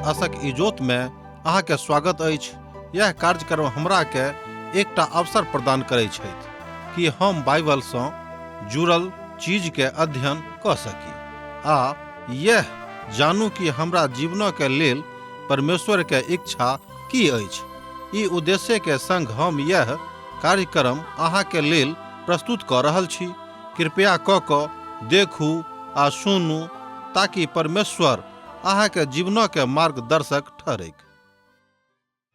आशक इजोत में अहाँ के स्वागत अछि। यह कार्यक्रम हमरा के एकटा अवसर प्रदान करै छथि कि हम बाइबल सँ जुड़ल चीज के अध्ययन कऽ सकी आ यह जानू कि हमरा जीवनक के लेल परमेश्वर के इच्छा की अछि। ई उद्देश्य के संग हम यह कार्यक्रम अहाँ के लेल प्रस्तुत कऽ रहल छी। कृपया कऽ कऽ देखू आ सुनू ताकि परमेश्वर अहाँ के जीवनक के मार्गदर्शक ठहरैक।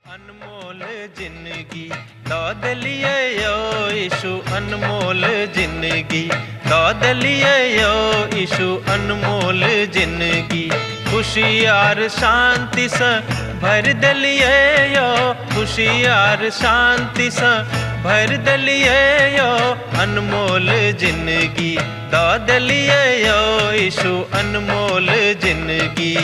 अनमोल जिंदगी दऽ देलियै यौ यीशु, अनमोल जिंदगी दऽ देलियै यौ यीशु, अनमोल जिंदगी खुशी आर शांतिसँ भरि देलियै यौ, खुशी आर शांतिसँ भरि देलियै यौ, अनमोल जिंदगी दऽ देलियै यौ यीशु, अनमोल जिंदगी।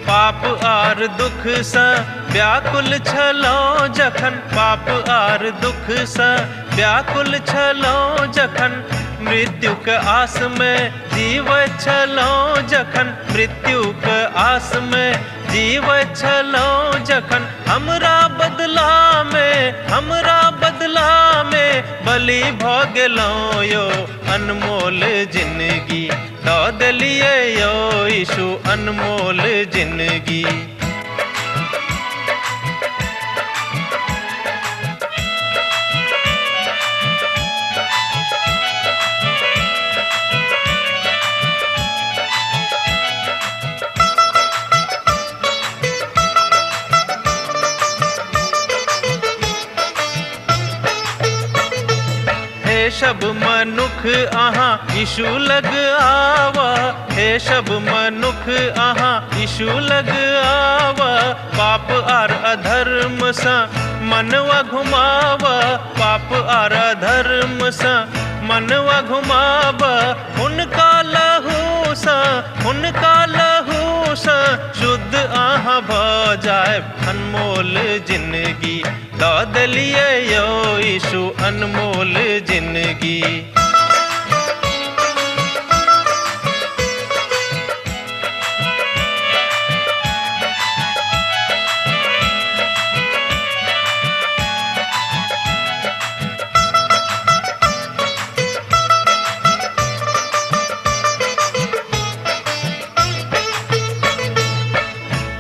पाप आर दुख सँ व्याकुल छलहुँ जखन, पाप आर दुख सँ व्याकुल छलहुँ जखन, मृत्युक आस में जीवैत छलहुँ जखन, मृत्युक आस में जीवैत छलहुँ जखन, हमरा बदला में, हमरा बदला में बलि भऽ गेलहुँ यौ, अनमोल जिंदगी दऽ देलियै यौ यीशु, अनमोल जिंदगी। हे सब मनुख अहाँ यीशु लग आवा, हे सब मनुख अहाँ यीशु लग आवा, पाप आर अधर्म सँ मनवा घुमावा, पाप आर अधर्म सँ मनवा घुमावा, हुनका लहू सँ, हुनका लहू सँ शुद्ध अहाँ भऽ जायब, अनमोल जिंदगी दऽ देलियै यौ यीशु, अनमोल जिंदगी।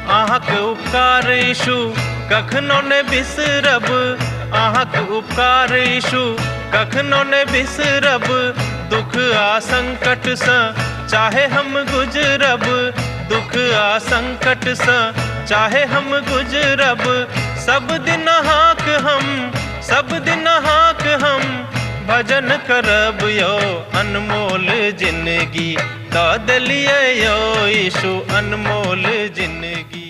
अहाँके उपकार यीशु कखनो ने बिसरब, अहाँके उपकार यीशु कखनो ने बिसरब, दुख आ संकट सँ चाहे हम गुजरब, दुख आ संकट सँ चाहे हम गुजरब, सब दिन अहाँक हम, सब दिन अहाँक हम भजन करब यौ, अनमोल जिंदगी दऽ देलियै यौ यीशु, अनमोल जिंदगी।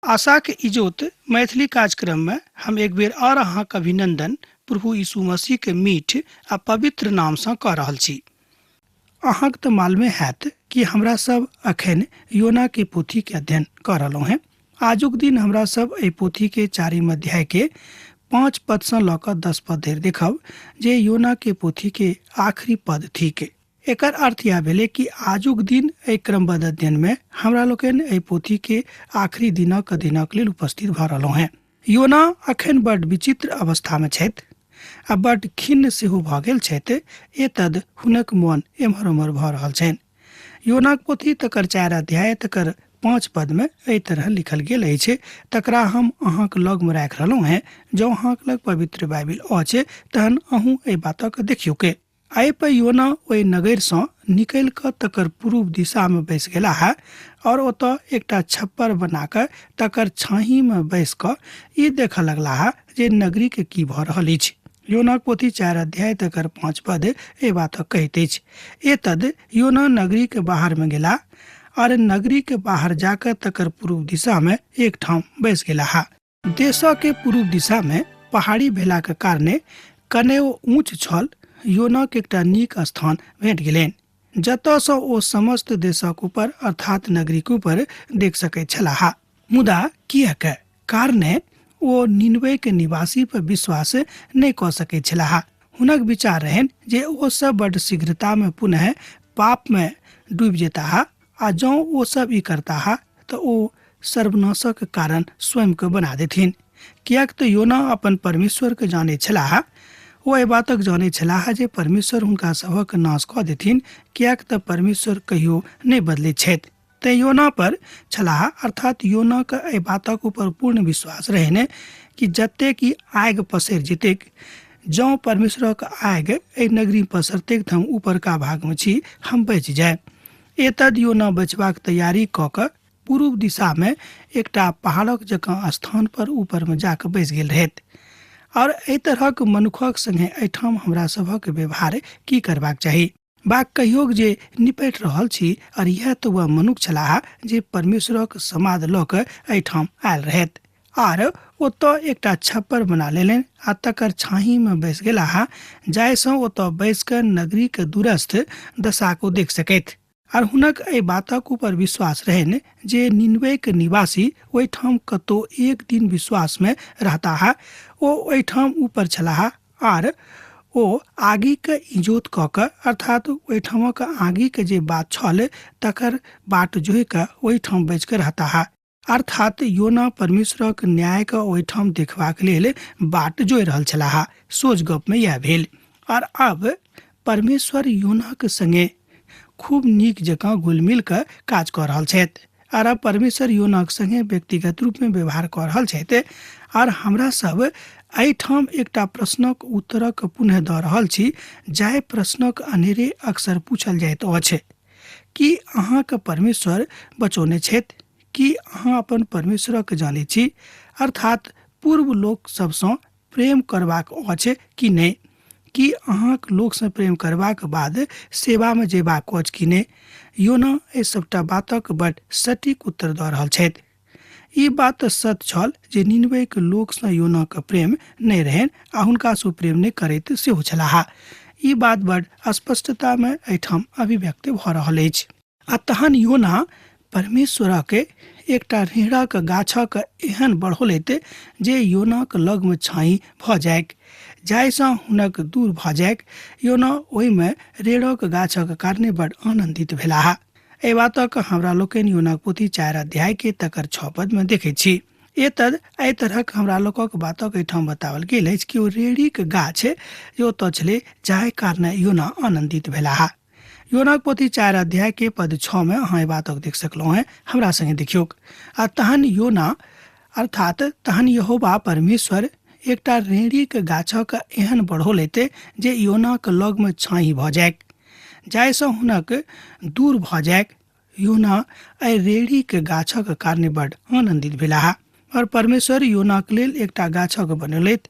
आशाक इजोत मैथिली कार्यक्रम में हम एक बेर और अहाँक अभिनंदन प्रभु यीशु मसीह के मीठ आ पवित्र नाम सँ कऽ रहल छी। अहाँक तऽ मालूमे हैत कि हमरा सब अखन योना के पोथी के अध्ययन कऽ रहलहुँ हेँ। आजुक दिन हमरा सब एहि पोथी के चारिम अध्याय के 5 पद सँ लऽ कऽ 10 पद धरि देखब, जे योना के पोथी के आखिरी पद थिक। एकर अर्थ यह भेलै कि आजुक दिन एहि क्रमबद्ध अध्ययन में हमरा लोकनि एहि पोथी के आखिरी दिनक अध्ययनक लेल उपस्थित भऽ रहलहुँ हेँ। योना अखन बड विचित्र अवस्था में छथि आ बड खिन्न सेहो भऽ गेल छथि, एतद हुनक मन एम्हर ओम्हर भऽ रहल छनि। योनाक पोथी तकर 4 अध्याय तकर 5 पद में एहि तरह लिखल गेल अछि, तकरा हम अहाँक लग में राखि रहलहुँ हेँ। जँ अहाँक लग पवित्र बाइबिल अछि तहन अहूँ एहि बातक देखियौ के। एहि पर योना ओहि नगर सँ निकलि कऽ तकर पूर्व दिशा में बैस गेलाह और ओतऽ एकटा छप्पर बना कऽ तकर छाही में बैस कऽ ई देखऽ लगलाह जे नगरी के की भऽ रहल अछि। योनाक पोथी 4 अध्याय तकर 5 पद एहि बातक कहैत अछि। एतद योना नगरी के बाहर में गेला और नगरी के बाहर जाकऽ तकर पूर्व दिशा में एक ठाम बैस गेलाह। देश के पूर्व दिशा में पहाड़ी भेला के कारणे कने ओ ऊंच छल, योनाक एकटा नीक स्थान भेट गेलनि, जतयसँ ओ समस्त देशक ऊपर अर्थात नगरीक ऊपर देख सकैत छलाह। मुदा किएक कारणे ओ निनवे के निवासी पर विश्वास नहि कऽ सकैत छलाह। हुनक विचार रहनि जे ओ सब बड्ड शीघ्रता में पुनः पाप में डूबि जेताह आ जँ ओ सब ई करताह तऽ ओ सर्वनाशक कारण स्वयं के बना देथिन। किएक तऽ योना अपन परमेश्वर के जानै छलाह। ओ एहि बातक जानै छलाह जे परमेश्वर हुनका सभक नाश कऽ देथिन, किएक तऽ परमेश्वर कहियो नहि बदलैत छथि। तेँ योना पर छलाह, अर्थात योनाके एहि बातक ऊपर पूर्ण विश्वास रहनि कि जतेक ई आगि पसरि जेतैक, जँ परमेश्वरक आगि एहि नगरी पसरतैक तऽ हम ऊपरका भागमे छी, हम बचि जायब। एतद योना बचबाक तैयारी कऽ कऽ पूर्व दिशामे एकटा पहाड़क जकाँ स्थान पर ऊपरमे जाकऽ बैसि गेल रहथि। आओर एहि तरहक मनुखक संगे एहिठाम हमरा सभक व्यवहार की करबाक चाही बा कहियोक जे निपटि रहल छी। आओर इएह तऽ वएह मनुख छलाह जे परमेश्वरक समाद लऽ कऽ एहिठाम आयल रहथि। आर ओतऽ एकटा छप्पर बना लेलनि आ तकर छाँहीमे बैसि गेलाह, जाहिसँ ओतऽ बैसि कऽ नगरीक दूरस्थ दशाक ओ देख सकथि। आर हुनक एहि बातक ऊपर विश्वास रहनि जे निनवेक निवासी ओहिठाम कतौ एक दिन विश्वासमे रहताह। ओ ओहिठाम ऊपर छलाह आर ओ आगिके इजोत कऽ कऽ, अर्थात ओहिठामक आगिके जे बात छल तकर बाट जोहि कऽ ओहिठाम बचि कऽ रहताह। अर्थात योना परमेश्वरक न्यायके ओहिठाम देखबाक लेल बाट जोहि रहल छलाह। सोझ गपमे इएह भेल। आर अब परमेश्वर योनाक संगे खूब नीक जकाँ घुलमिल कऽ काज कऽ रहल छथि। आर अब परमेश्वर योनाक संगे व्यक्तिगत रूपमे व्यवहार कऽ रहल छथि। आर हमरा सब एहिठाम एकटा प्रश्नक उत्तरक पुनः दऽ रहल छी, जाहि प्रश्नक अनेरे अक्सर पूछल जाइत अछि। की अहाँके परमेश्वर बचौने छथि? की अहाँ अपन परमेश्वरक जानै छी? अर्थात पूर्व लोक सबसँ प्रेम करबाक अछि कि नहि? की अहाँक लोकसँ प्रेम करबाक बाद सेवामे जेबाक अछि कि नहि? योना एहि सबटा बातक बड सटीक उत्तर दऽ रहल छथि। ई बात तऽ सत्य छल जे निनवेक लोकसँ योनाक प्रेम नहि रहनि आ हुनकासँ प्रेम नहि करैत सेहो छलाह। ई बात बड स्पष्टतामे एहिठाम अभिव्यक्त भऽ रहल अछि। आ तहन योना परमेश्वरक एकटा रेहड़ाक गाछक एहन बढ़ौलैत जे योनाक लगमे छाँही भऽ जाइक, जाहिसँ हुनक दूर भऽ जाइक। योना ओहिमे रेड़क गाछक कारणे बड आनन्दित भेलाह। एहि बातक हमरा लोकनि योनाक पोथी 4 अध्याय के तकर 6 पद में देखै छी। एतद एहि तरहक हमरा लोकक बातक एहिठाम बताओल गेल अछि कि ओ रेड़ीक गाछ जे ओतऽ छलै, जाहि कारणे योना आनन्दित भेलाह। योनाक पोथी 4 अध्याय के पद 6 में अहाँ एहि बातक देख सकलहुँ हैं। हमरा संगे देखियौक। आ तहन योना अर्थात तहन यहोवा परमेश्वर एकटा रेड़ीक गाछक एहन बढ़ौलैत जे योनाक लगमे छाँही भऽ जाइक, जाहिसँ हुनक दूर भऽ जाइक। योना एहि रेड़ीक गाछक कारणे बड आनन्दित भेलाह। और परमेश्वर योनाक लेल एकटा गाछक बनौलथि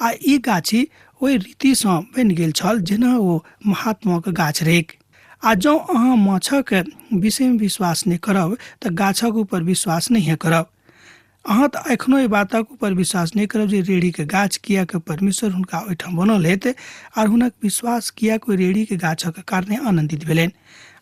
आ ई गाछी ओहि रीतिसँ बनि गेल छल जेना ओ महात्माक गाछ रहैक। आ जँ अहाँ माछक विषयमे विश्वास नहि करब तऽ गाछक ऊपर विश्वास नहिए करब। अहाँ तऽ एखनो एहि बातक ऊपर विश्वास नहि करब जे रेड़ीके गाछ किएक परमेश्वर हुनका ओहिठाम बनौल हेतै आर हुनक विश्वास किएक ओहि रेड़ीके गाछक कारणे आनन्दित भेलनि।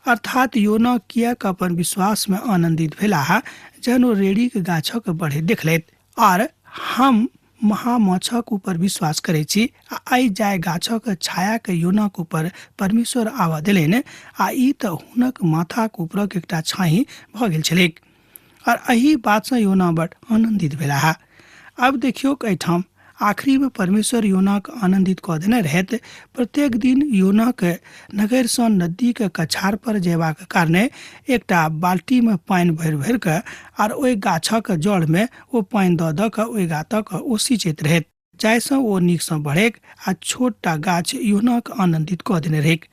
अर्थात योना किएक अपन विश्वासमे आनन्दित भेलाह जहन ओ रेड़ीके गाछक बढ़ैत देखलथि। आर हम महामाछक ऊपर विश्वास करै छी आ एहि जाय गाछक छायाके योनाक ऊपर परमेश्वर आबऽ देलनि आ ई तऽ हुनक माथाक ऊपरक एकटा छाही भऽ गेल छलैक। आर एहि बातसँ योना बड आनन्दित भेलाह। आब देखियौक एहिठाम आखिरीमे परमेश्वर योनाक आनन्दित कऽ देने रहथि। प्रत्येक दिन योनाक नगरसँ नदीके कछार पर जयबाक कारणे एकटा बाल्टीमे पानि भरि भरि कऽ आर ओहि गाछक जड़मे ओ पानि दऽ दऽ कऽ ओहि गातक ओ सिंचैत रहथि, जाहिसँ ओ नीकसँ बढ़ैक आ छोटटा गाछ योनाक आनन्दित कऽ देने रहैक।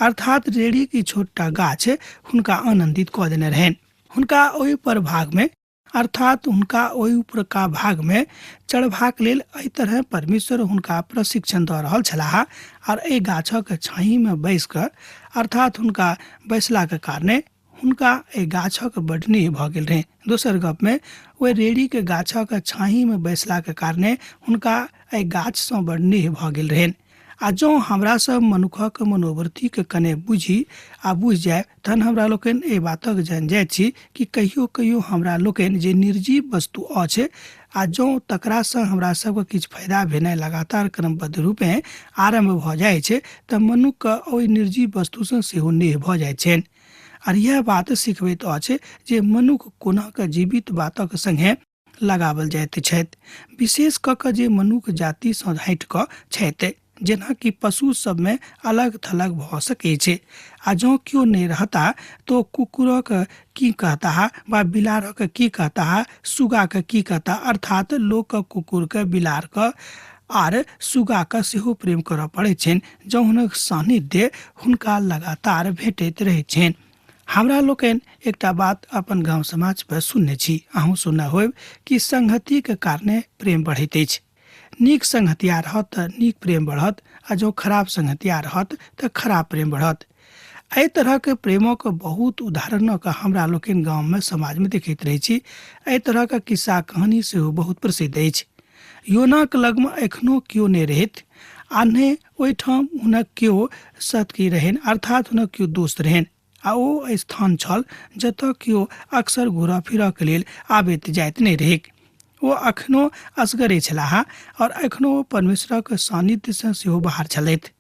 अर्थात रेड़ीक ई छोटटा गाछ हुनका आनन्दित कऽ देने रहनि। हुनका ओहि पर भागमे अर्थात हुनका ओहि उपरका भागमे चढ़बाक लेल एहि तरहे परमेश्वर हुनका प्रशिक्षण दऽ रहल छलाह। आर एहि गाछक छाँहीमे बैस कऽ अर्थात हुनका बैसलाक कारणे हुनका एहि गाछक बड नेह भऽ गेल रहनि। दोसर गपमे ओहि रेड़ीक गाछक छाँहीमे बैसलाक कारणे हुनका एहि गाछसँ बड नेह भऽ गेल रहनि। आ जँ हमरा सब मनुखक मनोवृत्तिके कने बुझी आ बुझि जाय तहन हमरा लोकनि एहि बातक जानि जाइत छी कि कहियो कहियो हमरा लोकनि जे निर्जीव वस्तु अछि आ जँ तकरासँ हमरा सबके किछु फायदा भेनाइ लगातार क्रमबद्ध रूपेँ आरम्भ भऽ जाइ छै तऽ मनुखके ओहि निर्जीव वस्तुसँ सेहो नेह भऽ जाइ छनि। आर इएह बात सिखबैत अछि जे मनुख कोना कऽ जीवित बातक सङ्गे लगाओल जाइत छथि, विशेष कऽ कऽ जे मनुख जातिसँ हटि कऽ छथि, जेनाकि पशु सभमे अलग थलग भऽ सकै छै। आ जँ केओ नहि रहता तऽ ओ कुकुरक की कहताह वा बिलाड़क की कहताह, सुगाके की कहताह, अर्थात लोकक कुकुरके, बिलाड़के आर सुगाके सेहो प्रेम करऽ पड़ैत छनि जँ हुनक सान्निध्य हुनका लगातार भेटैत रहैत छनि। हमरा लोकनि एकटा बात अपन गाँव समाज पर सुनने छी, अहूँ सुनने होयब कि संगतिके कारणे प्रेम बढ़ैत अछि। नीक संगतिया रहत तऽ नीक प्रेम बढ़त आ जँ खराब संगतिया रहत तऽ खराब प्रेम बढ़त। एहि तरहक प्रेमक बहुत उदाहरणक हमरा लोकनि गाममे समाजमे देखैत रहै छी। एहि तरहक किस्सा कहानी सेहो बहुत प्रसिद्ध अछि। योनाक लगमे एखनो केओ नहि रहैत आ नहि ओहिठाम हुनक केओ सतकी रहनि, अर्थात हुनक केओ दोस्त रहनि आ ओ स्थान छल जतऽ केओ अक्सर घुरऽ फिरऽके लेल आबैत जाइत नहि रहैक। ओ अखनो असगरे छलाह और एखनो ओ परमेश्वरक सान्निध्यसँ सेहो बाहर छलथि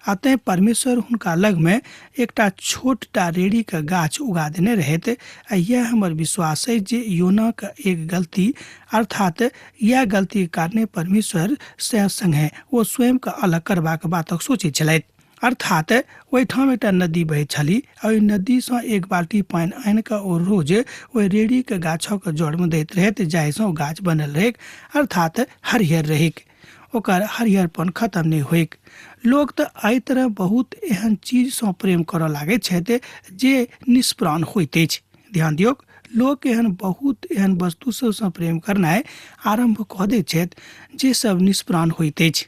आ तेँ परमेश्वर हुनका लगमे एकटा छोटटा रेड़ीके गाछ उगा देने रहथि। आ इएह हमर विश्वास अछि जे योनाक एक गलती, अर्थात इएह गलतीके कारणे परमेश्वर से सङ्गे ओ स्वयंके अलग करबाक बातक सोचैत छलथि। अर्थात ओहिठाम एकटा नदी बहैत छली आ ओहि नदीसँ एक बाल्टी पानि आनि कऽ ओ रोज ओहि रेड़ीके गाछक जड़मे दैत रहथि, जाहिसँ ओ गाछ बनल रहैक, अर्थात हरियर रहैक, ओकर हरियरपन खत्म नहि होइक। लोक तऽ एहि तरह बहुत एहन चीजसँ प्रेम करऽ लागैत छथि जे निष्प्राण होइत अछि। ध्यान दियौक, लोक एहन बहुत एहन वस्तु सबसँ प्रेम करनाइ आरम्भ कऽ दैत छथि जे सब निष्प्राण होइत अछि।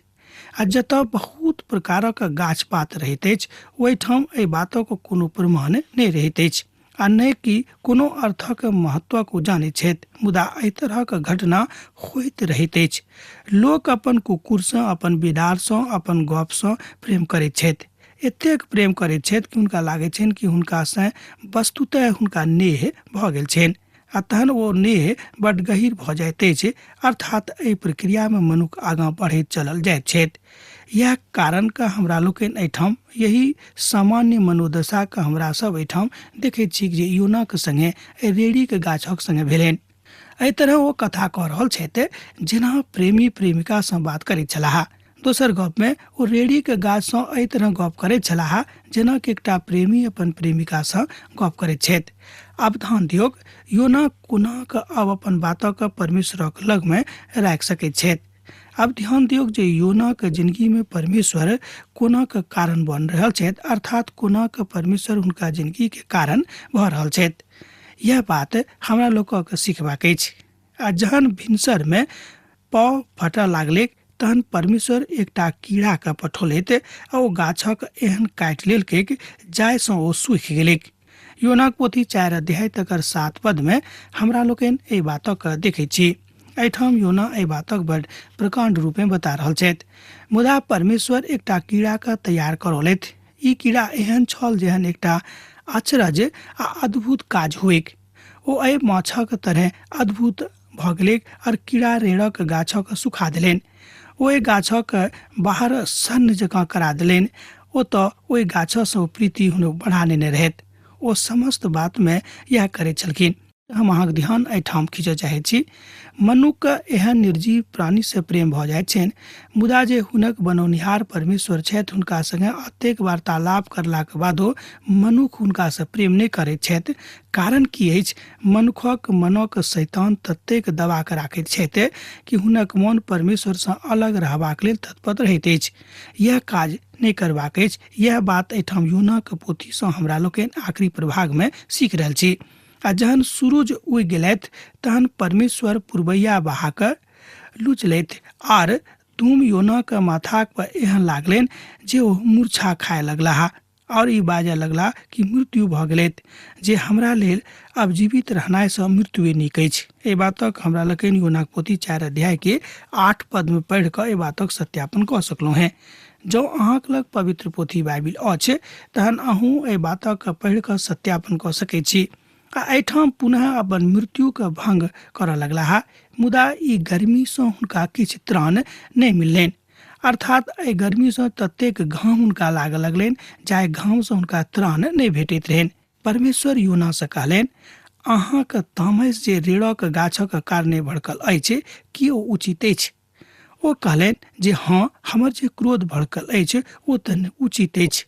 आ जतऽ बहुत प्रकारक गाछ पात रहैत अछि ओहिठाम एहि बातक कोनो प्रमाण नहि रहैत अछि आ नहि कि कोनो अर्थक महत्वक ओ जानैत छथि, मुदा एहि तरहक घटना होइत रहैत अछि। लोक अपन कुकुरसँ, अपन बिलाड़सँ, अपन गपसँ प्रेम करैत छथि, एतेक प्रेम करैत छथि कि हुनका लागैत छनि कि हुनकासँ वस्तुतः हुनका नेह भऽ गेल छनि आ तहन ओ नेह बड्ड गहीर भऽ जाइत अछि, अर्थात एहि प्रक्रियामे मनुख आगाँ बढ़ैत चलल जाइत छथि। इएह कारणके हमरा लोकनि एहिठाम यही सामान्य मनोदशाके हमरा सब एहिठाम देखैत छी जे योनाक सङ्गे एहि रेड़ीके गाछक सङ्गे भेलनि। एहि तरह ओ कथा कऽ रहल छथि जेना प्रेमी प्रेमिकासँ बात करैत छलाह। दोसर गपमे ओ रेड़ीके गाछसँ एहि तरह गप करैत छलाह जेना कि एकटा प्रेमी अपन प्रेमिकासँ गप करैत छथि। आब ध्यान दियौक, योना कोना कऽ आब अपन बातक परमेश्वरक लगमे राखि सकैत छथि। आब ध्यान दियौक जे योनाक जिंदगीमे परमेश्वर कोना कऽ कारण बनि रहल छथि, अर्थात कोना कऽ परमेश्वर हुनका जिंदगीके कारण भऽ रहल छथि। यह बात हमरा लोकक सिखबाक अछि। आ जहन भिनसरमे पाव फटऽ लागलैक तहन परमेश्वर एकटा कीड़ाके पठौलथि आ ओ गाछक एहन काटि लेलकैक जाहिसँ ओ सूखि गेलैक। योनाक पोथी 4 अध्याय तकर 7 पदमे हमरा लोकनि एहि बातक देखैत छी। एहिठाम योना एहि बातक बड़ प्रकाण्ड रूपेँ बता रहल छथि। मुदा परमेश्वर एकटा कीड़ाके तैयार करौलथि। ई कीड़ा एहन छल जेहन एकटा अचरज आ अद्भुत काज होइक। ओ एहि माछक तरह अद्भुत भऽ गेलैक और कीड़ा रेड़क गाछक सुखा देलनि। ओहि गाछक बाहर सन्न जकाँ करा देलनि। ओतऽ ओहि गाछसँ प्रीति हुनक बढ़ा लेने रहथि। ओ समस्त बातमे इएह करैत छलखिन। हम अहाँके ध्यान एहिठाम खींचऽ चाहैत छी। मनुखके एहन निर्जीव प्राणीसँ प्रेम भऽ जाइत छनि, मुदा जे हुनक बनौनिहार परमेश्वर छथि हुनका सङ्गे अतेक वार्तालाप करलाक बादो मनुख हुनकासँ प्रेम नहि करैत छथि। कारण की अछि? मनुखक मनक शैतान ततेक दबा कऽ राखैत छथि कि हुनक मन परमेश्वरसँ अलग रहबाक लेल तत्पर रहैत अछि। यह काज नहि करबाक अछि। यह बात एहिठाम योनाक पोथीसँ हमरा लोकनि आखिरी प्रभागमे सीख रहल छी। आ जहन सूरज उगि गेलथि तहन परमेश्वर पुरबैया बहा कऽ लुचलथि आर धूम योनाक माथाक पर एहन लागलनि जे ओ मूर्छा खाय लगलाह। और ई बाजऽ लगलाह कि मृत्यु भऽ गेलथि जे हमरा लेल आब जीवित रहनाइसँ मृत्युए नीक अछि। एहि बातक हमरा लोकनि योनाक पोथी 4 अध्याय के 8 पद में पढ़ि कऽ एहि बातक सत्यापन कऽ सकलहुँ हेँ। जँ अहाँक लग पवित्र पोथी बाइबिल अछि तहन अहूँ एहि बातक पढ़ि कऽ सत्यापन कऽ सकैत छी। आ एहिठाम पुनः अपन मृत्युके भंग करऽ लगलाह, मुदा ई गर्मीसँ हुनका किछु त्राण नहि मिललनि। अर्थात एहि गर्मीसँ ततेक घाम हुनका लागऽ लगलनि जाहि घामसँ हुनका त्राण नहि भेटैत रहनि। परमेश्वर योनासँ कहलनि, अहाँक तामस जे रेड़क गाछक कारणे भड़कल अछि, की ओ उचित अछि? ओ कहलनि जे हँ, हमर जे क्रोध भड़कल अछि ओ तऽ उचित अछि,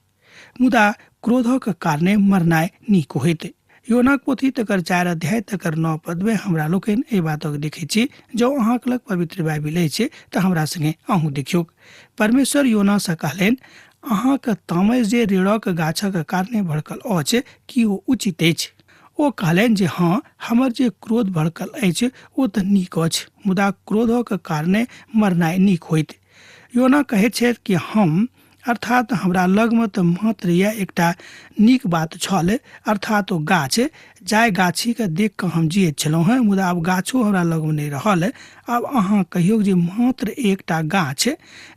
मुदा क्रोधक कारणे मरनाइ नीक होइत। योनाक पोथी तकर 4 अध्याय तकर 9 पदमे हमरा लोकनि एहि बातक देखैत छी। जँ अहाँक लग पवित्र बाइबिल अछि तऽ हमरा संगे अहूँ देखियौक। परमेश्वर योनासँ कहलनि, अहाँक तामस जे रेड़क गाछक कारणे भड़कल अछि, की ओ उचित अछि? ओ कहलनि जे हँ, हमर जे क्रोध भड़कल अछि ओ तऽ नीक अछि, मुदा क्रोधक कारणे मरनाइ नीक होइत। योना कहैत छथि कि हम अर्थात हमरा लगमे तऽ मात्र यैह एकटा नीक बात छल, अर्थात ओ गाछ, जाहि गाछीके देख कऽ हम जियैत छलहुँ हेँ, मुदा आब गाछो हमरा लगमे नहि रहल। आब अहाँ कहियौक जे मात्र एकटा गाछ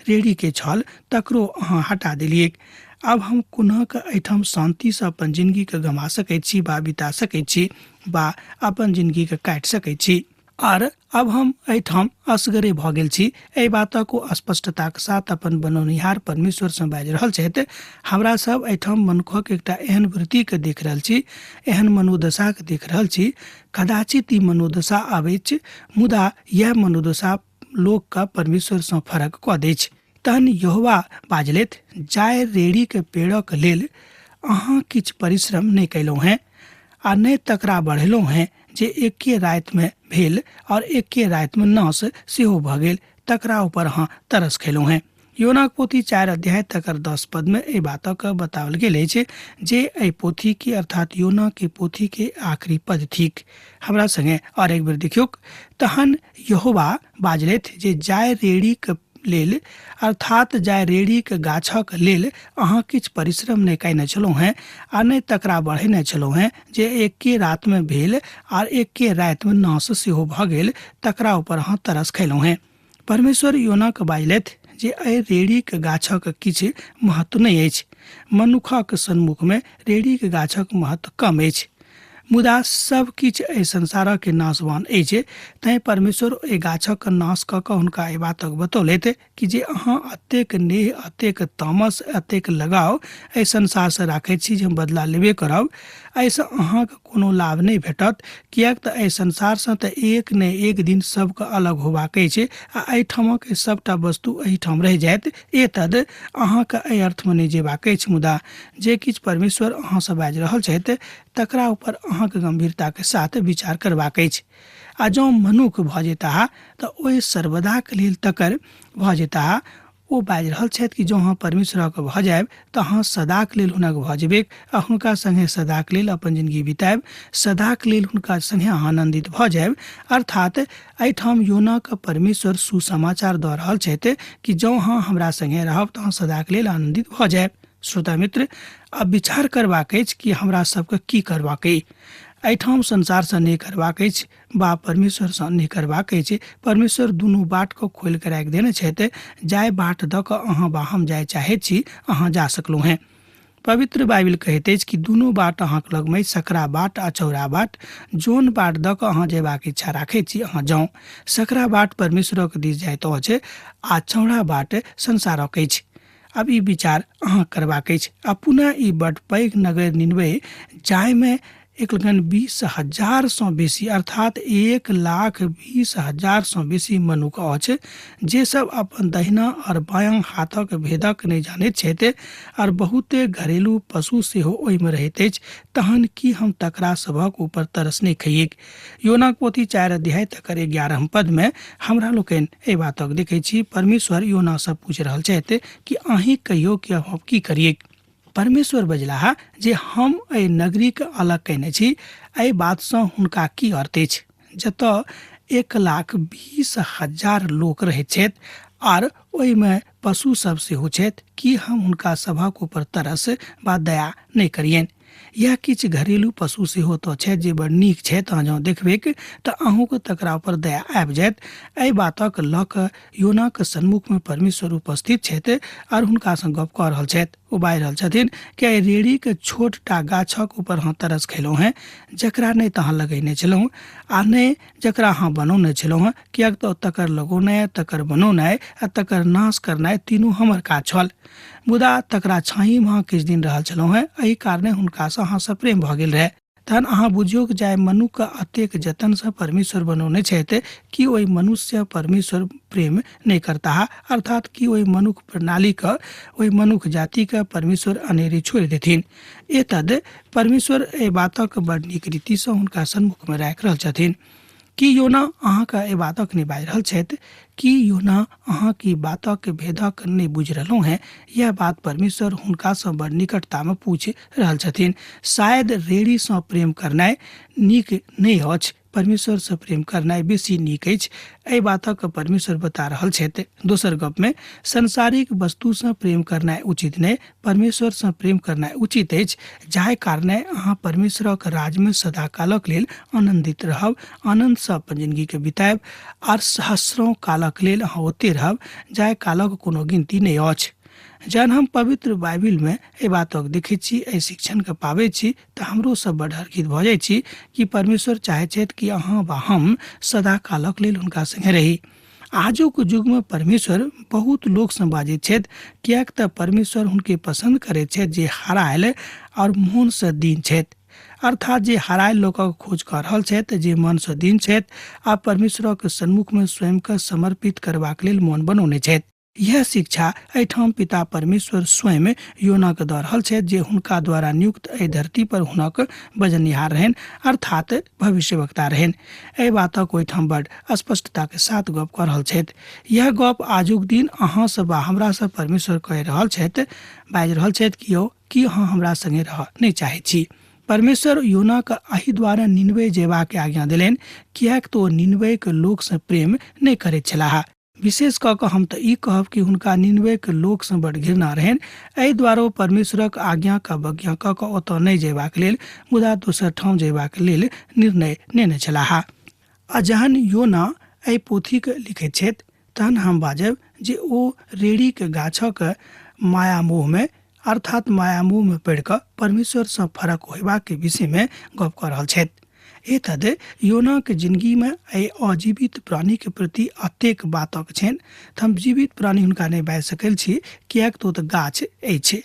रेड़ीके छल, तकरो अहाँ हटा देलियैक। आब हम कोना कऽ एहिठाम शान्तिसँ अपन जिनगीके गमा सकैत छी बा बिता सकैत छी बा अपन जिनगीके काटि सकैत छी। आर आब हम एहिठाम असगरे भऽ गेल छी। एहि बातक ओ स्पष्टताक साथ अपन बनौनिहार परमेश्वरसँ बाजि रहल छथि। हमरा सब एहिठाम मनुखक एकटा एहन वृत्तिके देख रहल छी, एहन मनोदशाके देख रहल छी। कदाचित ई मनोदशा अबैछ, मुदा यैह मनोदशा लोकके परमेश्वरसँ फरक कऽ दैछ। तहन यहोवा बाजलथि, जाहि रेड़ीक पेड़क लेल अहाँ किछु परिश्रम नहि कयलहुँ हेँ आ नहि तकरा बढ़ेलहुँ हेँ, जे एके रातिमे भेल और एके रातिमे नाश सेहो भऽ गेल, तकरा ऊपर अहाँ तरस खयलहुँ हेँ। योनाक पोथी 4 अध्याय तकर 10 पदमे एहि बातक बताओल गेल अछि जे एहि पोथी के अर्थात योना के पोथी के आखिरी पद थिक। हमरा संगे और एक बेर देखियौक। तहन यहोवा बाजलथि जे जाहि रेड़ीक लेल अर्थात जाहि रेड़ीक गाछक लेल अहाँ किछु परिश्रम नहि कयने छलहुँ हेँ आ नहि तकरा बढ़ेने छलहुँ हेँ, जे एके रातिमे भेल आर एके रातिमे नाश सेहो भऽ गेल, तकरा ऊपर अहाँ तरस खयलहुँ हेँ। परमेश्वर योनाक बाजलथि जे एहि रेड़ीक गाछक किछु महत्व नहि अछि। मनुखक सन्मुखमे रेड़ीक गाछक महत्व कम अछि, मुदा सब किछु एहि संसारक नाशवान अछि। तैं परमेश्वर एहि गाछक नाश कऽ कऽ हुनका एहि बातक बतौलथि कि जे अहाँ अतेक नेह, अतेक तामस, अतेक लगाव एहि संसारसँ राखैत छी जे हम बदला लेबे करब, एहिसँ अहाँके कोनो लाभ नहि भेटत, किएक तऽ एहि संसारसँ तऽ एक ने एक दिन सबके अलग होबाक अछि आ एहिठामक सबटा वस्तु एहिठाम रहि जायत। एतद अहाँके एहि अर्थमे नहि जेबाक अछि, मुदा जे किछु परमेश्वर अहाँसँ बाजि रहल छथि तकरा ऊपर अहाँके गंभीरताके साथ विचार करबाक अछि। आ जँ मनुख भऽ जेताह तऽ ओहि सर्वदाके लेल तकर भऽ जेताह। ओ बाजि रहल छथि कि जँ अहाँ परमेश्वरक भऽ जायब तऽ अहाँ सदाक लेल हुनक भऽ जेबैक आ हुनका संगे सदाक लेल अपन जिंदगी बितायब, सदाक लेल हुनका संगे आनंदित भऽ जायब। अर्थात एहिठाम योनाक परमेश्वर सुसमाचार दऽ रहल छथि कि जँ अहाँ हमरा संगे रहब तऽ अहाँ सदाक लेल आनंदित भऽ जायब। श्रोता मित्र, आब विचार करबाक अछि कि हमरा सबके की करबाक अछि। एहिठाम संसारसँ नहि करबाक अछि बा परमेश्वरसँ नहि करबाक अछि। परमेश्वर दुनू बाटके खोलि कऽ राखि देने छथि। जाहि बाट दऽ कऽ अहाँ बा हम जाय चाहैत छी, अहाँ जा सकलहुँ हेँ। पवित्र बाइबिल कहैत अछि कि दुनू बाट अहाँक लगमे अछि, सकरा बाट आ चौड़ा बाट। जोन बाट दऽ कऽ अहाँ जयबाक इच्छा राखैत छी, अहाँ जाउ। सकरा बाट परमेश्वरक दिस जाइत अछि आ चौड़ा बाट संसारक अछि। आब ई विचार अहाँ करबाक अछि। आ पुनः ई बड पैघ नगर निनवे, जाहिमे एक लगन 20,000 सँ बेसी अर्थात 1,20,000 सँ बेसी मनुख अछि, जे सब अपन दहिना और बायां हाथक भेदक नहि जानैत छथि और बहुते घरेलू पशु सेहो ओहिमे रहैत अछि, तहन की हम तकरा सभक ऊपर तरस नहि खइएक? योनाक पोथी 4 अध्याय तकर 11 पदमे हमरा लोकनि एहि बातक देखै छी। परमेश्वर योनासँ पूछि रहल छथि कि अहीं कहियौ कि अब हम की करिऐक? परमेश्वर बजलाह जे हम एहि नगरीके अलग कयने छी। एहि बातसँ हुनका की अर्थ अछि? जतऽ 1,20,000 लोक रहैत छथि आर ओहिमे पशु सब सेहो छथि, की हम हुनका सभक ऊपर तरस वा दया नहि करियनि? या किछु घरेलू पशु सेहो तऽ छथि जे बड़ नीक छथि, अहाँ जँ देखबैक तऽ अहूँके तकरा ऊपर दया आबि जायत। एहि बातक लऽ कऽ योनाक सन्मुखमे परमेश्वर उपस्थित छथि आर हुनकासँ गप कऽ रहल छथि। ओ बाजि रहल छथिन कि एहि रेड़ीके छोट टा गाछक ऊपर अहाँ तरस खेलहुँ हेँ, जकरा नहि तऽ अहाँ लगेने छलहुँ आ नहि जकरा अहाँ बनौने छलहुँ हेँ, किएक तऽ तकर लगौनाइ, तकर बनौनाइ आ तकर नाश करनाइ तीनू हमर काज छल। मुदा तकरा छाँहीमे अहाँ किछु दिन रहल छलहुँ हेँ, एहि कारणे हुनकासँ अहाँसँ प्रेम भऽ गेल रहए। तहन अहाँ बुझियौक जाहि मनुखके अतेक जतनसँ परमेश्वर बनौने छथि, कि ओहि मनुष्य परमेश्वर प्रेम नहि करताह? अर्थात कि ओहि मनुख प्रणालीके, ओहि मनुख जातिके परमेश्वर अनेरे छोड़ि देथिन? एतद परमेश्वर एहि बातक बड़ नीक रीतिसँ हुनका सन्मुखमे राखि रहल छथिन। की योना अहाँके एहि बातक नहि बाजि रहल छथि? की योना अहाँ की बातक भेदक नहि बुझि रहलहुँ हेँ? यह बात परमेश्वर हुनकासँ बड़ निकटतामे पूछि रहल छथिन। शायद रेड़ीसँ प्रेम करनाइ नीक नहि अछि, परमेश्वरसँ प्रेम करनाइ बेसी नीक अछि, एहि बातक परमेश्वर बता रहल छथि। दोसर गपमे सांसारिक वस्तुसँ प्रेम करनाइ उचित नहि, परमेश्वरसँ प्रेम करनाइ उचित अछि, जाहि कारणे अहाँ परमेश्वरक राजमे सदाकालक लेल आनन्दित रहब, आनन्दसँ अपन जिनगीके बितायब आर सहस्रों कालक लेल अहाँ ओते रहब जाहि कालक कोनो गिनती नहि अछि। जहन हम पवित्र बाइबिलमे एहि बातक देखैत छी, एहि शिक्षणके पाबै छी, तऽ हमरो सब बड़ हर्षित भऽ जाइ छी कि परमेश्वर चाहै छथि कि अहाँ वा हम सदाकालक लेल हुनका सङ्गे रही। आजुक युगमे परमेश्वर बहुत लोकसँ बाजैत छथि, किएक तऽ परमेश्वर हुनके पसन्द करैत छथि जे हरायल आओर मोनसँ दीन छथि, अर्थात जे हरायल लोकक खोज कऽ रहल छथि, जे मनसँ दीन छथि आ परमेश्वरक सन्मुखमे स्वयंके समर्पित करबाक लेल मोन बनौने छथि। यह शिक्षा एहिठाम पिता परमेश्वर स्वयं योनाके दऽ रहल छथि, जे हुनका द्वारा नियुक्त एहि धरती पर हुनक बजनिहार रहनि, अर्थात भविष्यवक्ता रहनि। एहि बातक ओहिठाम बड़ स्पष्टताके साथ गप कऽ रहल छथि। यह गप आजुक दिन अहाँ सब आ हमरा सब परमेश्वर कहि रहल छथि, बाजि रहल छथि कि यौ, की अहाँ हमरा संगे रहऽ नहि चाहै छी? परमेश्वर योनाके एहि द्वारा निनवे जेबाक आज्ञा देलनि, किएक तऽ ओ निनवेके लोकसँ प्रेम नहि करैत छलाह। विशेष कऽ कऽ हम तऽ ई कहब कि हुनका निनवेके लोकसँ बड़ घृणा रहनि। एहि द्वारा ओ परमेश्वरक आज्ञाके अवज्ञा कऽ कऽ ओतऽ नहि जयबाक लेल, मुदा दोसर ठाम जयबाक लेल निर्णय नेने छलाह। आ जहन योना एहि पोथीके लिखैत छथि, तहन हम बाजब जे ओ रेड़ीके गाछक मायामोहमे, अर्थात मायामोहमे पड़ि कऽ परमेश्वरसँ फरक होयबाक विषयमे गप कऽ रहल छथि। एतद योनाक जिंदगीमे एहि अजीवित प्राणीके प्रति अतेक बातक छनि तऽ हम जीवित प्राणी हुनका नहि बाजि सकल छी, किएक तऽ ओ तऽ गाछ अछि,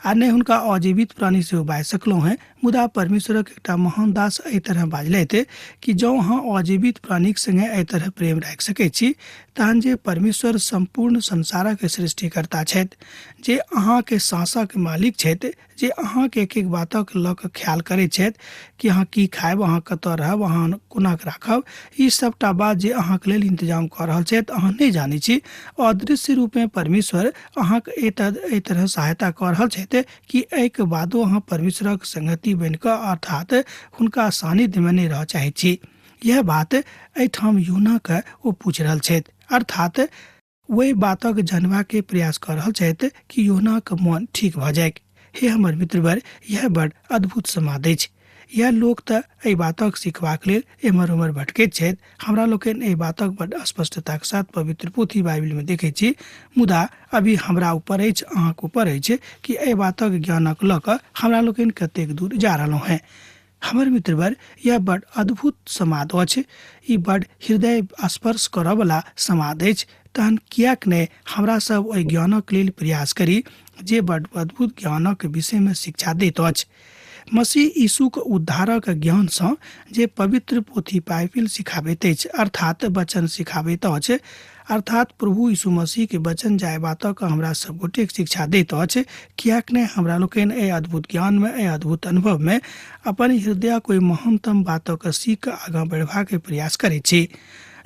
आ नहि हुनका अजीवित प्राणी सेहो बाजि सकलहुँ हेँ। मुदा परमेश्वरक एकटा महान दास एहि तरह बाजलथि कि जँ अहाँ अजीवित प्राणीक संगे एहि तरह प्रेम राखि सकैत छी, तहन जे परमेश्वर सम्पूर्ण संसारक सृष्टिकर्ता छथि, जे अहाँके साँसक मालिक छथि, जे अहाँके एक एक बातक लऽ कऽ ख्याल करैत छथि कि अहाँ की खायब, अहाँ कतऽ रहब, अहाँ कोना कऽ राखब, ई सबटा बात जे अहाँके लेल इंतजाम कऽ रहल छथि, अहाँ नहि जानै छी। अदृश्य रूपमे परमेश्वर अहाँके एहि तरह सहायता कऽ रहल छथि कि एहिके बादो अहाँ परमेश्वरक संगति बनि कऽ, अर्थात हुनका सानिध्यमे नहि रहऽ चाहैत छी। यह बात एहिठाम योनाके ओ पूछि रहल छथि, अर्थात ओहि बातक जानबाके प्रयास कऽ रहल छथि कि योनाक मन ठीक भऽ जाय। हे हमर मित्रवर, यह बड़ अद्भुत समाद अछि। यह लोक तऽ एहि बातक सिखबाक लेल एम्हर ओम्हर भटकैत छथि। हमरा लोकनि एहि बातक बड़ स्पष्टताक साथ पवित्र पोथी बाइबिलमे देखैत छी, मुदा अभी हमरा ऊपर अछि, अहाँके ऊपर अछि कि एहि बातक ज्ञानक लऽ कऽ हमरा लोकनि कतेक दूर जा रहलहुँ हेँ। हमर मित्रवर, यह बड़ अद्भुत समाद अछि, ई बड़ हृदय स्पर्श करऽवला समाद अछि। तहन किएक नहि हमरा सब ओहि ज्ञानक लेल प्रयास करी जे बड़ अद्भुत ज्ञानक विषयमे शिक्षा दैत अछि। मसीह यीशुक उद्धारक ज्ञानसँ जे पवित्र पोथी बाइबिल सिखाबैत अछि, अर्थात वचन सिखाबैत अछि, अर्थात प्रभु यीशु मसीहके वचन जाहि बातक हमरा सब गोटेक शिक्षा दैत अछि, किएक नहि हमरा लोकनि एहि अद्भुत ज्ञानमे, एहि अद्भुत अनुभवमे अपन हृदयक ओहि महानतम बातक सीख आगाँ बढ़बाक प्रयास करैत छी।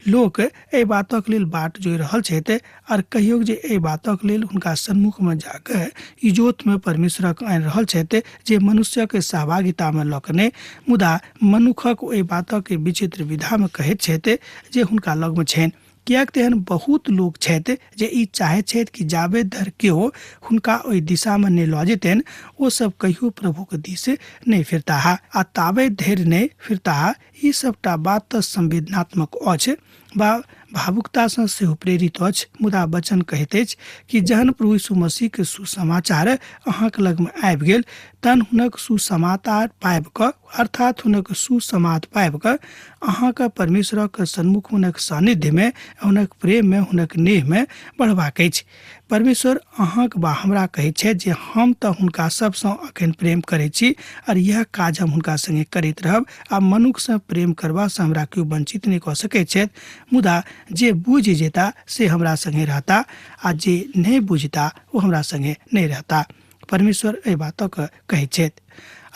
लोक एहि बातक लेल बाट जोहि रहल छथि आर कहियौ जे एहि बातक लेल हुनका सन्मुखमे जाकऽ इजोतमे परमेश्वरक आनि रहल छथि जे मनुष्यक सहभागितामे लऽ कऽ नहि, मुदा मनुखक ओहि बातक विचित्र विधामे कहैत छथि जे हुनका लगमे छनि। किएक तऽ एहन बहुत लोक छथि जे ई चाहैत छथि कि जाबे धरि केओ हुनका ओहि दिशामे नहि लऽ जेतनि, ओ सब कहियो प्रभुक दिस नहि फिरताह आ ताबे धरि नहि फिरताह। ई सबटा बात तऽ संवेदनात्मक अछि वा भावुकतासँ सेहो प्रेरित अछि, मुदा वचन कहैत अछि कि जहन प्रभु यीशु मसीहके सुसमाचार अहाँके लगमे आबि गेल तहन हुनक सुसमाचार पाबि कऽ, अर्थात हुनक सुसमाद पाबि कऽ अहाँके परमेश्वरक सन्मुख हुनक सान्निध्यमे, हुनक प्रेममे, हुनक नेहमे बढ़बाक अछि। परमेश्वर अहाँक बा हमरा कहैत छथि जे हम तऽ हुनका सभसँ अखन प्रेम करैत छी आओर इएह काज हम हुनका संगे करैत रहब आ मनुखसँ प्रेम करबासँ हमरा केओ वंचित नहि कऽ सकैत छथि, मुदा जे बुझि जेता से हमरा संगे रहता आ जे नहि बुझता ओ हमरा संगे नहि रहता। परमेश्वर एहि बातक कहैत छथि।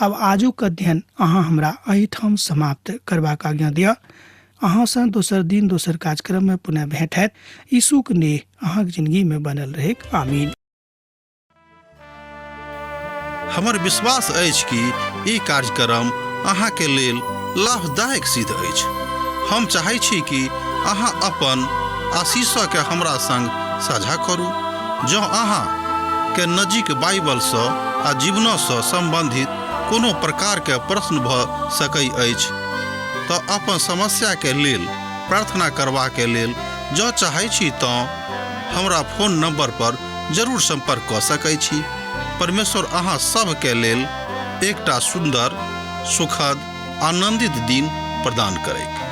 आब आजुक अध्ययन अहाँ हमरा एहिठाम समाप्त करबाक आज्ञा दिअ। अहाँसँ दोसर दिन दोसर कार्यक्रममे पुनः भेंट हैत। यीशुक नेह अहाँक जिंदगीमे बनल रहैक। आमीन। हमर विश्वास अछि कि ई कार्यक्रम अहाँके लेल लाभदायक सिद्ध अछि। हम चाहै छी कि अहाँ अपन आशीषके हमरा संग साझा करू। जँ अहाँ के नजीक बाइबलसँ आ जीवनसँ सम्बन्धित कोनो प्रकारके प्रश्न भऽ सकै अछि तऽ अपन समस्याके लेल प्रार्थना करबाके लेल जँ चाहै छी तँ हमरा फोन नंबर पर जरूर संपर्क कऽ सकै छी। परमेश्वर अहाँ सभके लेल एकटा सुन्दर, सुखद, आनंदित दिन प्रदान करैक।